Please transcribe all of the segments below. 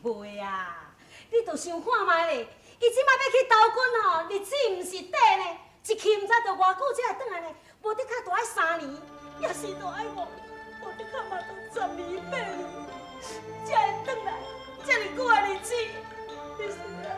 袂啊！你著想看覓咧，伊這擺欲去投軍吼，日子毋是短呢，一去毋知著偌久才會轉來呢，無的確著愛3年，抑是著愛5年，無的確嘛著10年8年，才會轉來。遮爾久的日子，你是欲按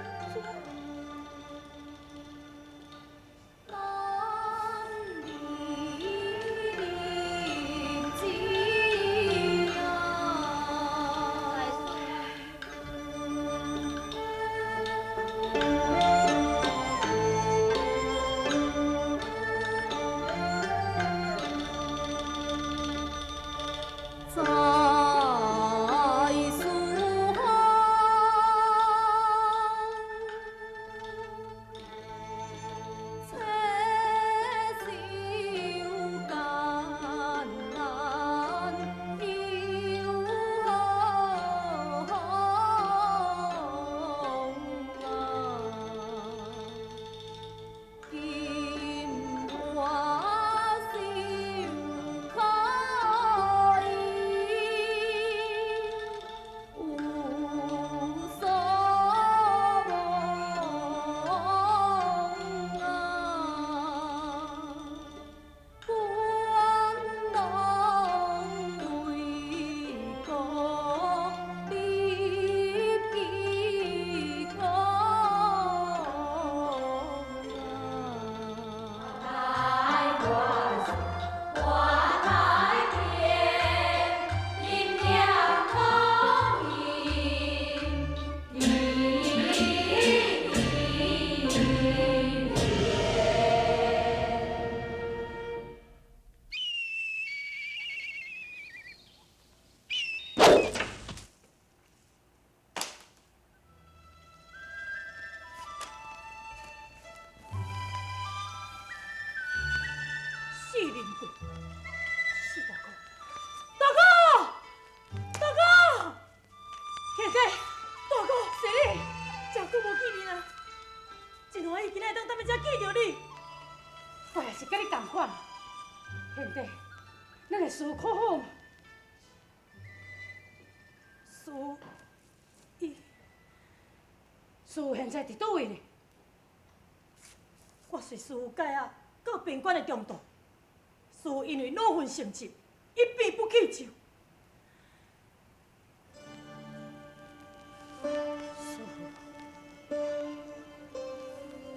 怎？四邻贵，四大哥，大哥，大哥，兄弟，大哥，是你，真久无见面啊！真欢喜今仔日当踮遮见著你，我也是佮你仝款，兄弟，咱的事可好？事，伊，师现在伫佗位呢？我随师父解押到边关的中途，师父因为恼恨成疾，一病不起就。师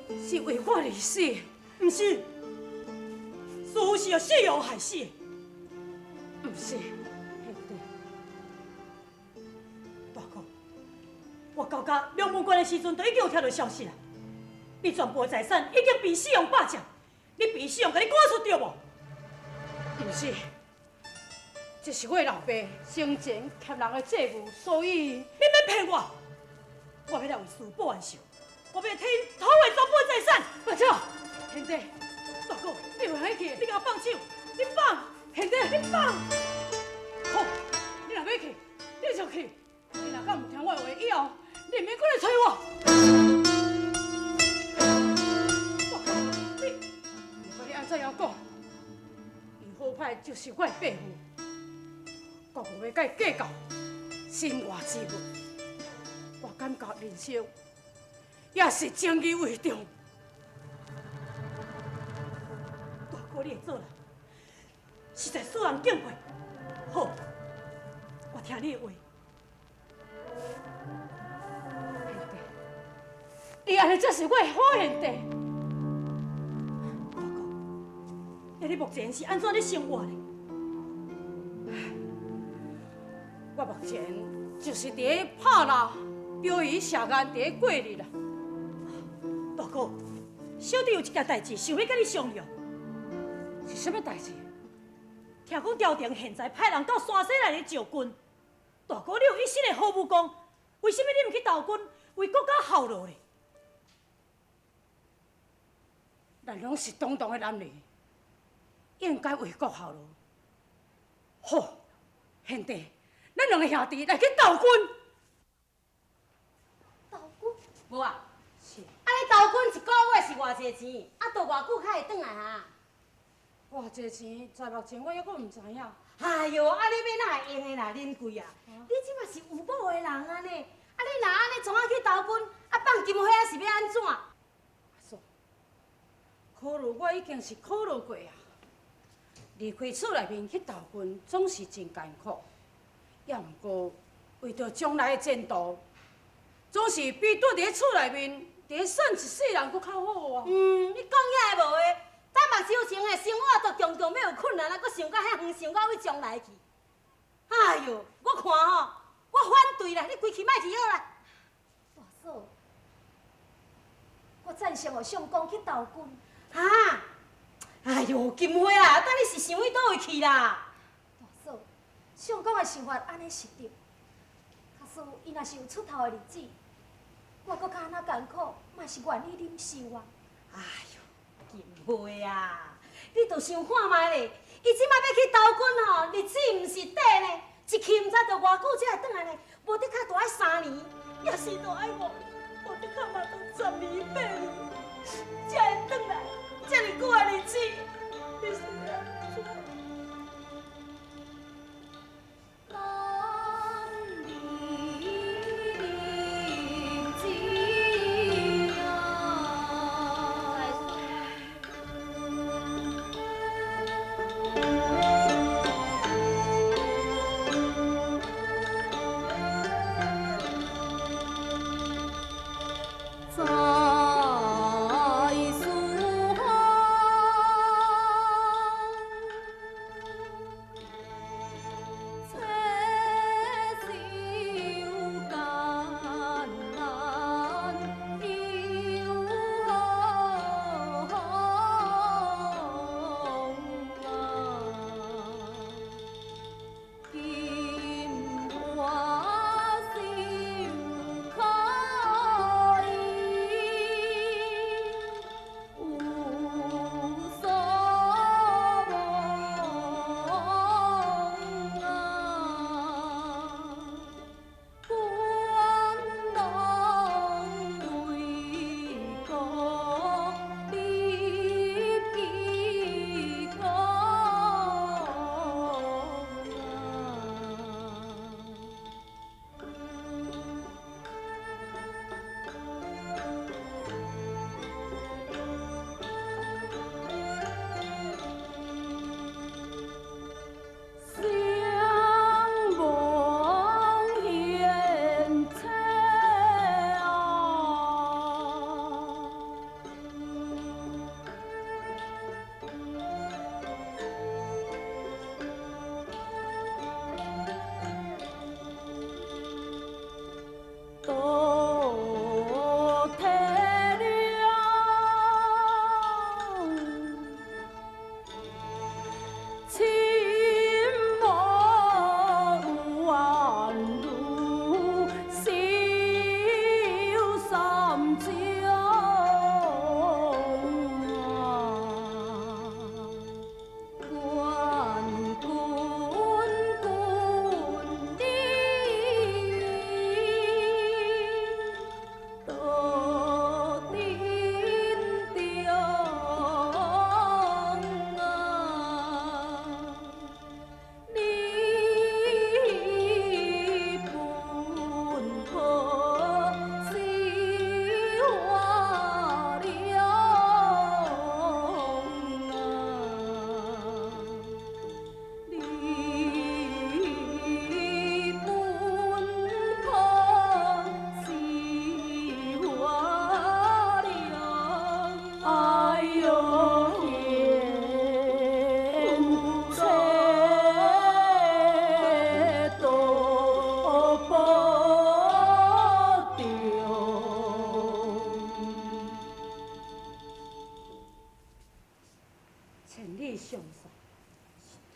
父是为我而死？毋是，师父是予夕阳害死的。毋是，兄弟。大哥，我到甲龙门关的时阵，就已经有听著消息啦。你全部的财产已经被四王霸占，你被四王共你赶出著无？毋是，这是我的老爸生前欠人的债务，所以你免骗我，我欲来为师父报冤仇，我欲替𪜶讨回全部的财产。不错，兄弟，大哥，你袂使去，你共我放手，你放，兄弟，你放。好，你若欲去，你就去。你若敢毋听我的话，以后你毋免阁来揣我。你，毋管你按怎样讲，伊好歹就是我的伯父，我无欲佮伊计较身外之物。我感觉人生也是情义为重。大哥，你的做人实在使人敬佩。好，我听你的话。你按呢才是我的好兄弟。大哥，那你目前是按怎咧生活呢？我目前就是伫咧拍蜡、表姨下眼伫咧过日啦。大哥，小弟有一件代志，想欲佮你商量。是啥物代志？听讲朝廷现在派人到山西来咧招军。大哥，你有一身的好武功，为啥物你毋去投军，为国家效劳呢？咱拢是堂堂的男儿，应该为国效劳。好，兄弟，咱两个兄弟来去投军。投军？无啊？是。啊，你投军一个月是偌济钱？啊，著偌久才会转来啊？偌济钱，在目前我犹阁毋知影。哎哟，啊，你欲哪会用的啦，林贵啊？你这马是有某的人啊呢，啊，你按呢创啊去投军，啊放金花啊是欲按怎？阿嫂，考虑我已经是考虑过啊。离开厝内面去投军，总是真艰苦。也毋过为著将来的前途，总是比蹛佇咧厝内面，佇咧散一世人阁较好啊。嗯，你讲遐个无的，等目睭前的生活都常常欲有困难啊，阁想到遐远，想到位将来去。哎哟，我看吼，我反对啦，你规气莫去好啦。大嫂，我赞成予相公去投军。哈？哎哟，金花啊，等你是想去佗位去啦？大嫂，相公的想法按呢是对，假使伊若是有出头的日子，我阁较按怎艰苦，嘛是愿意忍受啊。哎哟，金花啊，你著想看覓咧，伊這擺欲去投军吼，日子毋是短呢，一去毋知著偌久才会轉來呢，無的較著愛3年，抑是著愛5年，無的較嘛著10年8年，才會轉來。這麼久的日子，你是欲按怎？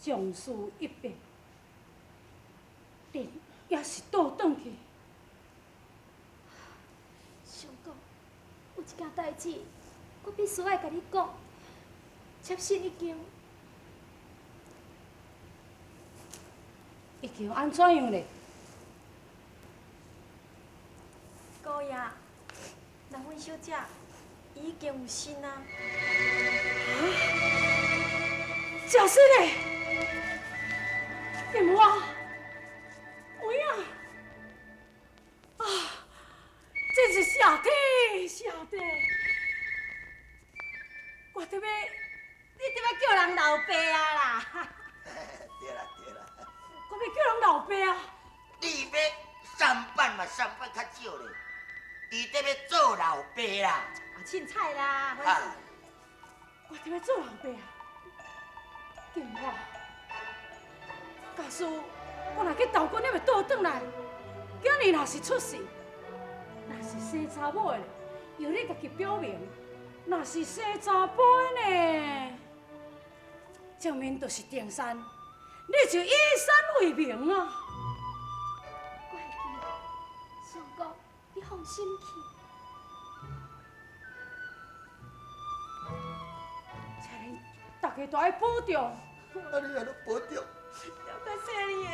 将事一变，恁也是倒转去。相公，有一件代志，我必须爱共你讲。妾身已经按怎样咧？姑爷，兰芬小姐，伊已经有身啊！啊？真实嘞？金花，有影啊！真是謝天謝地！我得欲，你得欲叫人老爸啊啦！對啦對啦。我欲叫人老爸啊！你欲上班嘛，上班較少咧，伊得欲做老爸啦。啊，凊彩啦。啊！我得欲做老爸啊！金華，假使我若去投軍，猶未倒轉來，今日若是出事，若是生查某的，由你家己表明；若是生查埔的呢，證明就是定山，你就以山為名啊！我會記，相公，你放心去。請恁大家都愛保重。啊，你也著保重。了解細膩的。